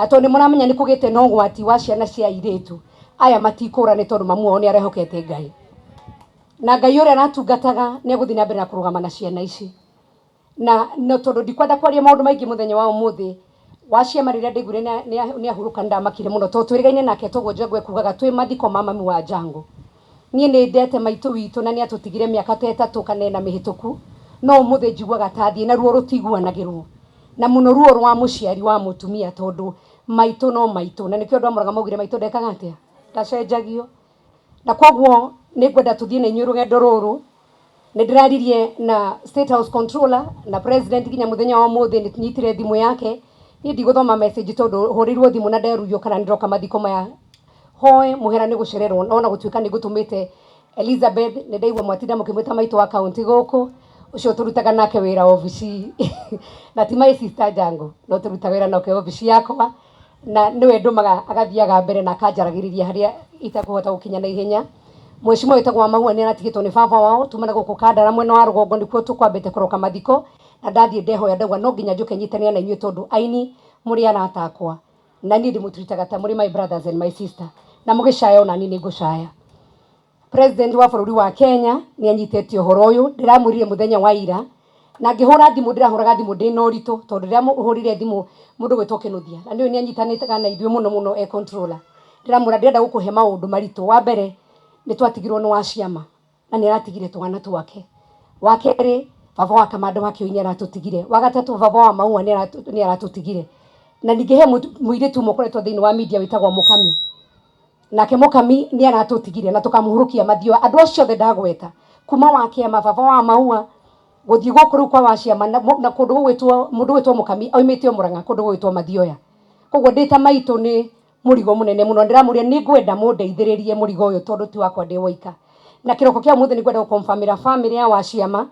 Na tondũ nĩ mũramenya nĩ kũgĩte na ũgwati wa ciana cia airĩtu aya matikũra nĩ tondũ mamu wao nĩ arehokete Ngai. Na Ngai ũrĩa aratungataga nĩ egũthiĩ na mbere na kũrũgama na ciana ici. Na no tondũ ndikwenda kwaria maũndũ maingĩ mũthenya wa ũmũthĩ, wa ciama rĩrĩa ndaiguire nĩ ahurũka nĩ ndamakire mũno tondũ twĩrĩgaine nake toguo Njangu ekugaga twĩ mathiko ma mami wa Njangu. Niĩ nĩ ndete maitũ witũ na nĩ atũtigire mĩaka ta ĩtatũ kana ĩna mĩhĩtũku, no ũmũthĩ njiguaga ta athiĩ na ruo rũtiguanagĩrwo. Na mũno ruo rwa mũciari wa mũtumia tondũ maitũ no maitũ na nĩkĩo andũ a Mũrang'a maugire maitũ ndekaga atĩa? Ndacenjagio. Na koguo nĩ ngwenda tũthiĩ na inyuĩ rũgendo rũrũ. Nĩ ndĩraririe na State House Controller na President nginya mũthenya wa ũmũthĩ nĩ nyitire thimũ yake. Niĩ ndigũthoma message tondũ hũrĩirwo thimũ na nderuio kana nĩ ndĩroka mathiko maya. Hoe mũhera nĩ gũcererwo no ona gũtuĩka nĩ ngũtũmĩte Elizabeth, nĩ ndaigua mwatinda mũkĩmwĩta maitũ wa kaunti gũkũ, ũcio tũrutaga nake wĩra obici na ti my sister Jango, no tũrutaga wĩra nake obici yakwa. Na nĩwe ndũmaga agathiaga mbere na akanjaragĩrĩria harĩa itekũhota gũkinya na ihenya. Mheshimiwa wĩtagwo wa Mahua nĩ aratigĩtwo nĩ baba wao, tuma na gũkũ Kandara mwena wa rũgongo nĩkuo tũkwambĩte kũroka mathiko, na ndathiĩ ndehoya ndauga no nginya njũke nyitanĩre na inyuĩ tondũ aini mũrĩ arata akwa, na niĩ ndĩmũtritaga ta mũrĩ my brothers and my sister, na mũgĩcaya ona niĩ nĩ ngũcaya. President wa bũrũri wa Kenya nĩ anyitĩte ũhoro ũyũ, ndĩramwĩrire mũthenya wa ira, na ngĩhũra thimũ ndĩrahũraga thimũ ndĩna ũritũ, tondũ rĩrĩa hũrire thimũ mũndũ ũgwĩtwo Kĩnuthia, na nĩũĩ nĩ anyitanĩte na ithuĩ mũno mũno e controller, ndĩramwĩra ndĩrenda gũkũhe maũndũ maritũ, wa mbere nĩ twatigirwo nĩ Waciama, na nĩ aratigire twana twake, wa kerĩ baba wa Kamande wa Kĩoi nĩ aratũtigire, wa gatatũ baba wa Maua nĩ aratũtigire, na ningĩ he mũirĩtu ũmwe ũkoretwo thĩinĩ wa media wĩtagwo Mũkami. Nake Mũkami nĩ aratũtigire na tũkamũhurũkia mathioa. Andũ acio othe ndagweta, kuma wa kĩama baba wa Maua, gũthiĩ gũkũ rĩu kwa Waciama na, na kũndũ gũgwĩtwo mũndũ ũgwĩtwo Mũkami aumĩte o Mũrang'a kũndũ gũgwĩtwo Mathioya. Koguo ndĩ ta maitũ nĩ mũrigo mũnene mũno. Ndĩramũria nĩ ngwenda mũndeithĩrĩrie mũrigo ũyũ tondũ ti wakwa ndĩ woika. Na kĩroko kĩa ũmũthĩ nĩ ngwenda gũ-confirm-ĩra famĩlĩ ya Waciama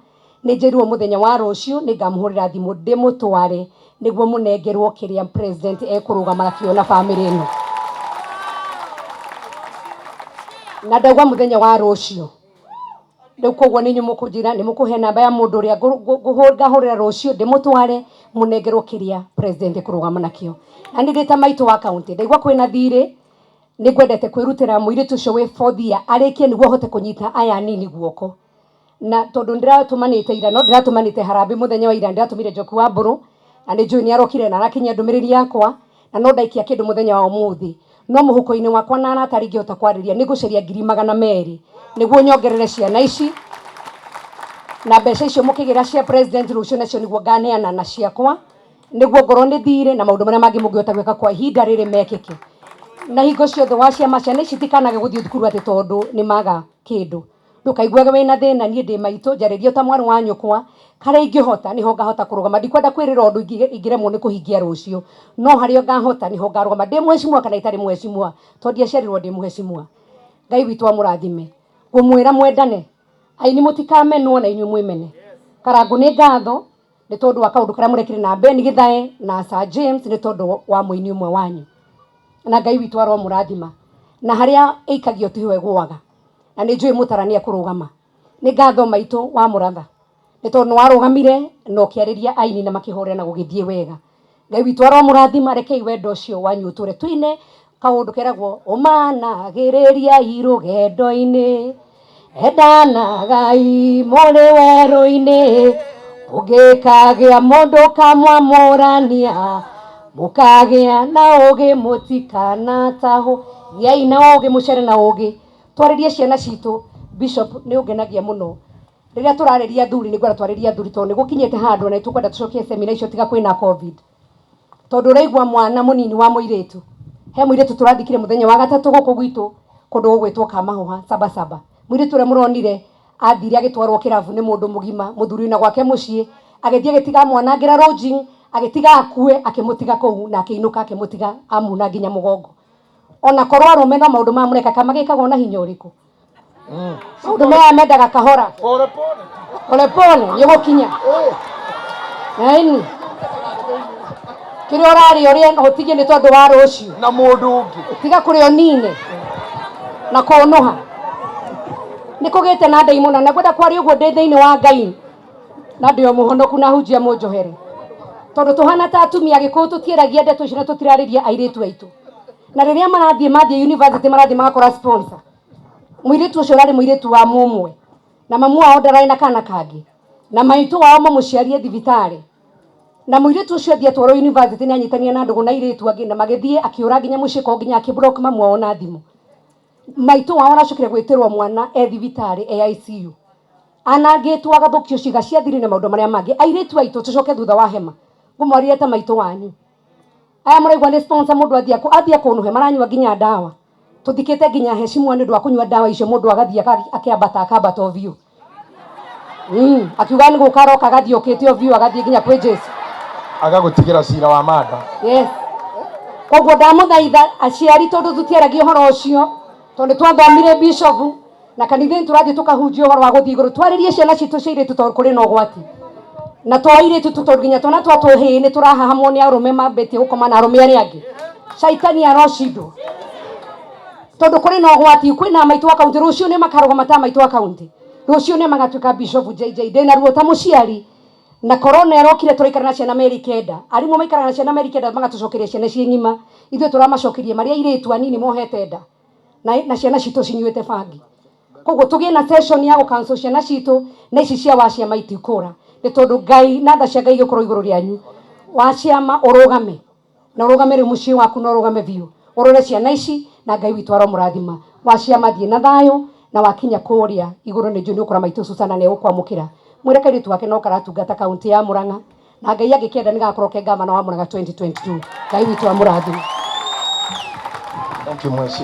Nĩ njĩrirwo mũthenya wa rũciũ nĩ ngamũhũrĩra thimũ ndĩmũtware nĩguo mũnengerwo kĩrĩa president ekũrũgama nakĩo na famĩlĩ ĩno. Na ndauga mũthenya wa rũciũ. Rĩu koguo nĩ inyuĩ mũkũnjĩra nĩ mũkũhe namba ya mũndũ ũrĩa ngahũrĩra rũciũ ndĩmũtware mũnengerwo kĩrĩa president ekũrũgama nakĩo. Na niĩ ndĩ ta maitũ wa kaũntĩ ndaigua kwĩna thirĩ nĩ ngwendete kwĩrutĩra mũirĩtu ũcio wĩ fourth year arĩkie nĩguo ahote kũnyita aya anini guoko. Na tondũ ndĩratũmanĩte ira no ndĩratũmanĩte harambĩ mũthenya wa ira ndĩratũmire Njoku wa Mbũrũ na nĩ njũĩ nĩ arokire na arakinyia ndũmĩrĩri yakwa na no ndaikia kĩndũ mũthenya wa ũmũthĩ no mũhuko-inĩ wakwa na arata arĩa ingĩhota kwarĩria nĩ ngũcaria 200,000 nĩguo nyongerere ciana ici na mbeca icio mũkĩgĩra cia president rũciũ nacio nĩguo nganeana na ciakwa nĩguo ngorwo nĩ thirĩ na maũndũ marĩa mangĩ mũngĩhota gwĩka kwa ihinda rĩrĩ mekĩke na hingo ciothe wa ciama ciana ici itikanage gũthiĩ thukuru atĩ tondũ nĩ maga kĩndũ. Ndũkaiguage wĩna thĩna, niĩ ndĩ maitũ, njarĩria o ta mwarĩ wa nyũkwa, harĩa ingĩhota nĩho ngahota kũrũgama, ndikwenda kwĩrĩra ũndũ ingĩremwo nĩ kũhingia rũciũ, no harĩa ngahota nĩho ngarũgama, ndĩ mheshimiwa kana itarĩ mheshimiwa, tondũ ndiaciarirwo ndĩ mheshimiwa. Ngai witũ amũrathime. Ngũmwĩra mwendane, aini mũtikamenwo na inyuĩ mwĩmene. Karangũ nĩ ngatho nĩ tondũ wa kaũndũ karĩa mũrekire na Ben Githae na Sir James nĩ tondũ wa mũini ũmwe wanyu. Na Ngai witũ aromũrathima. Na harĩa ĩikagio tiho ĩgũaga. Na nĩ njũĩ mũtara nĩ ekũrũgama. Nĩ ngatho maitũ wa mũratha nĩ tondũ nĩ warũgamire na ũkĩarĩria aini na makĩhorera na gũgĩthiĩ wega. Ngai witũ aromũrathima, rekei wendo ũcio wanyu ũtũre. Tũine kaũndũ keragwo ũmanagĩrĩriai rũgendo-inĩ, endanagai mũrĩ werũ-inĩ, kũngĩkagĩa mũndũ ũkamwamũrania, mũkagĩa na ũgĩ mũtikanatahwo. Gĩai na ũgĩ, mũcere na ũgĩ. Twarĩrie ciana citũ. Bishop nĩ ũngenagia mũno. Rĩrĩa tũrarĩria athuri nĩ ngwenda twarĩrie athuri tondũ nĩ gũkinyĩte handũ na nĩ tũkwenda tũcokie semina icio tiga kwĩna Covid. Tondũ ũraigua mwana mũnini wa mũirĩtu, he mũirĩtu tũrathikire mũthenya wa gatatũ gũkũ gwitũ kũndũ gũgwĩtwo Kamahũha Sabasaba. Mũirĩtu ũrĩa mũronire athire agĩtwarwo kĩrabu nĩ mũndũ mũgima, mũthuri wĩna gwake mũciĩ, agĩthiĩ agĩtiga amwanangĩra lodging, agĩtiga akue, akĩmũtiga kũu na akĩinũka akĩmũtiga amuna nginya mũgongo. Ona korwo arũme no maũndũ maya mũreka ka magĩkagwo na hinya ũrĩkũ? Maũndũ maya mendaga kahora. Pole pole. Pole pole nĩ ũgũkinya. Ĩni. Kĩrĩa ũrarĩa ũrĩe ũtigie nĩ tondũ wa rũciũ. Na mũndũ ũngĩ. Tiga kũrĩa ũnine na kũnũha. Nĩ kũgĩte na ndaimono na ngwenda kwaria ũguo ndĩ thĩinĩ wa Ngai na ndĩ o mũhonoku na hunjia mũnjohere. Tondu tuhana ta atumia Gikuyu tutiaragia ndeto icio na tutirarĩria airĩtu aitũ. Na rĩrĩa marathiĩ mathiĩ university, marathiĩ magakora sponsor. Mũirĩtu ũcio ũrarĩ mũirĩtu wa mũmwe na mamu wao ndararĩ na kana kangĩ na maitũ wao mamũciarie thibitarĩ, na mũirĩtu ũcio athiĩ atwarwo university nĩ anyitania na ndũgũ na airĩtu angĩ na magĩthiĩ akĩũra nginya mũciĩ kwao, nginya akĩ-block mamu wao na thimũ. Maitũ wao aracokire gwĩtĩrwo mwana e thibitarĩ, e ICU, anangĩtwo, agathũkio ciĩga cia thiri na maũndũ marĩa mangĩ. Airĩtu aitũ, tũcoke thutha wa hema, ngũmwarire ta maitũ wanyu. Aya mũraigua nĩ sponsor, mũndũ athiĩ athiĩ akũnũhe, maranyua nginya ndawa. Tũthikĩte nginya heshimwa nĩ ũndũ wa kũnyua ndawa icio. Mũndũ agathiĩ akĩambata, akambata o biũ, akiuga nĩ gũka aroka, agathiĩ okĩte o biũ, agathiĩ nginya kwĩ Jesu. Agagũtigĩra cira wa manda. Yes, koguo ndamũthaitha aciari, tondũ tũtiaragia ũhoro ũcio, tondũ twathomire bishop na kanitha-inĩ, tũrathiĩ tũkahunjia ũhoro wa gũthiĩ igũrũ, twarĩrie ciana citũ cia airĩtu, tondũ kũrĩ na ũgwati na to airĩtu tu, tondũ nginya twana twa tũhĩĩ nĩ tũrahahamwo nĩ arũme, mambĩtie gũkoma na arũme arĩa angĩ. Caitani arocindwo, tondũ kũrĩ na ũgwati. Kwĩna maitũ wa kaunti rũciũ nĩ makarũgama ta maitũ wa kaunti, rũciũ nĩ magatuĩka bishop JJ. Ndĩna ruo ta mũciari. Na corona ĩrokire, tũraikara na ciana 900. Arimũ maikaraga na ciana 900, magatũcokeria ciana ciĩ ng'ima. Ithuĩ tũramacokeria marĩa airĩtu anini mohete nda na ciana citũ cinyuĩte bangi. Koguo tũgĩe na session ya gũcancel ciana citũ, na ici cia waciama itikũra, nĩ tondũ Ngai na tha cia Ngai igĩkorwo igũrũ rĩanyu. Waciama, ũrũgame na ũrũgame rĩu mũciĩ waku, na ũrũgame biũ ũrore ciana ici, na Ngai witũ aromũrathima. Waciama, thiĩ na thayũ, na wakinya kũrĩa igũrũ nĩ njũĩ nĩ ũkora maitũ Susana nĩ egũkwamũkĩra. Mwĩre kairĩtu wake no karatungata kaunti ya Murang'a, na Ngai angĩkenda nĩ gakorwo ke gavana wa Murang'a 2022. Ngai witũ amũrathime. Thank you, Mweshi.